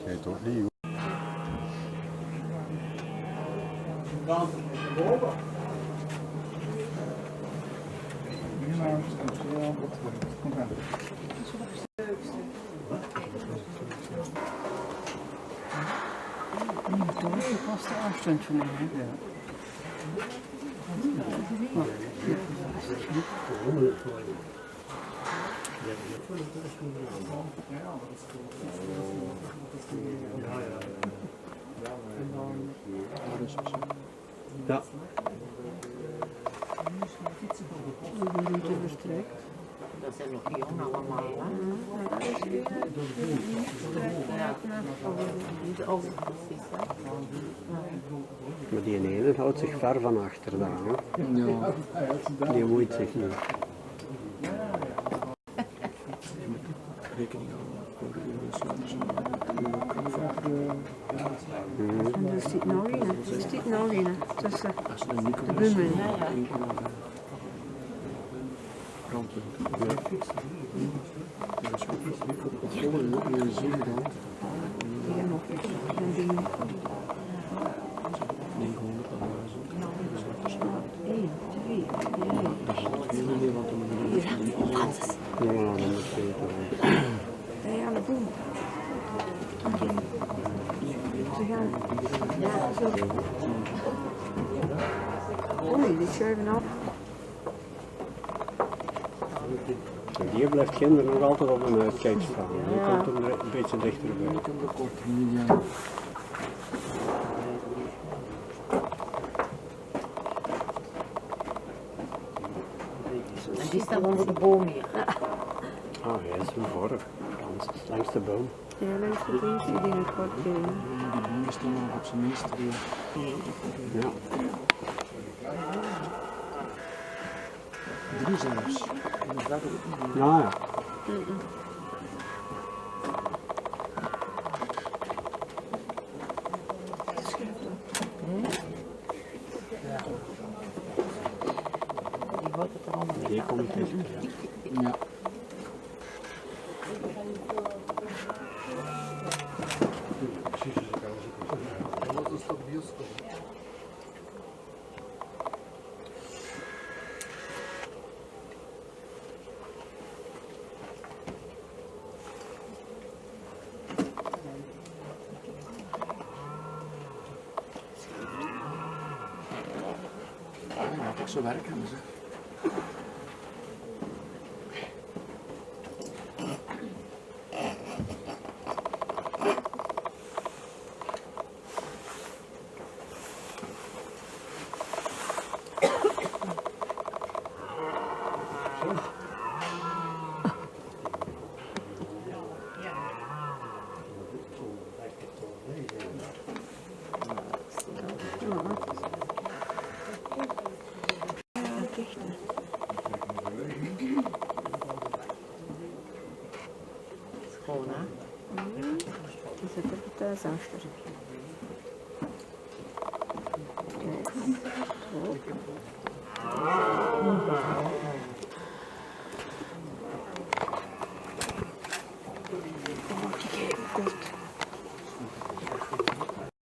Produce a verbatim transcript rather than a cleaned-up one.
Geit toch neet, huur. Doosje past de aafstand van, hè? Ja. Ja. Dat is nog jong allemaal, hè? Ja, dat is, ja, dat is, ja, precies, hè. Maar die ene houdt zich ver van achter daar, hè? Ja. Die moeit zich niet. Rekening houden voor de euro's. En er zit nog een, er zit nog een tussen de bummen. Hier nog iets. Een, twee, drie. Hier. Ja, dat moet zeker. Ja, ja, de boem. Oké. Ze gaan. Ja, zo. Oei, die schuiven af. Die blijft Ginder nog altijd op een uitkijkje staan. Die komt er een beetje dichterbij. En die staat onder de boom hier. Ah, hij is een vorm. Langs, langs de boom. Ja, langs de boom zie je die nog wat, eh. Die bomen staan nog op zijn minst drie. Ja. Drie zelfs. En dat ook niet. Ja, ja. Die komt dichter, ja. Ja. Ah, dat mag ook zo werken, zeg. Schoon, hè? Mhm. Die zit er goed thuis achter. Yes. Zo. Oh, die kijkt goed.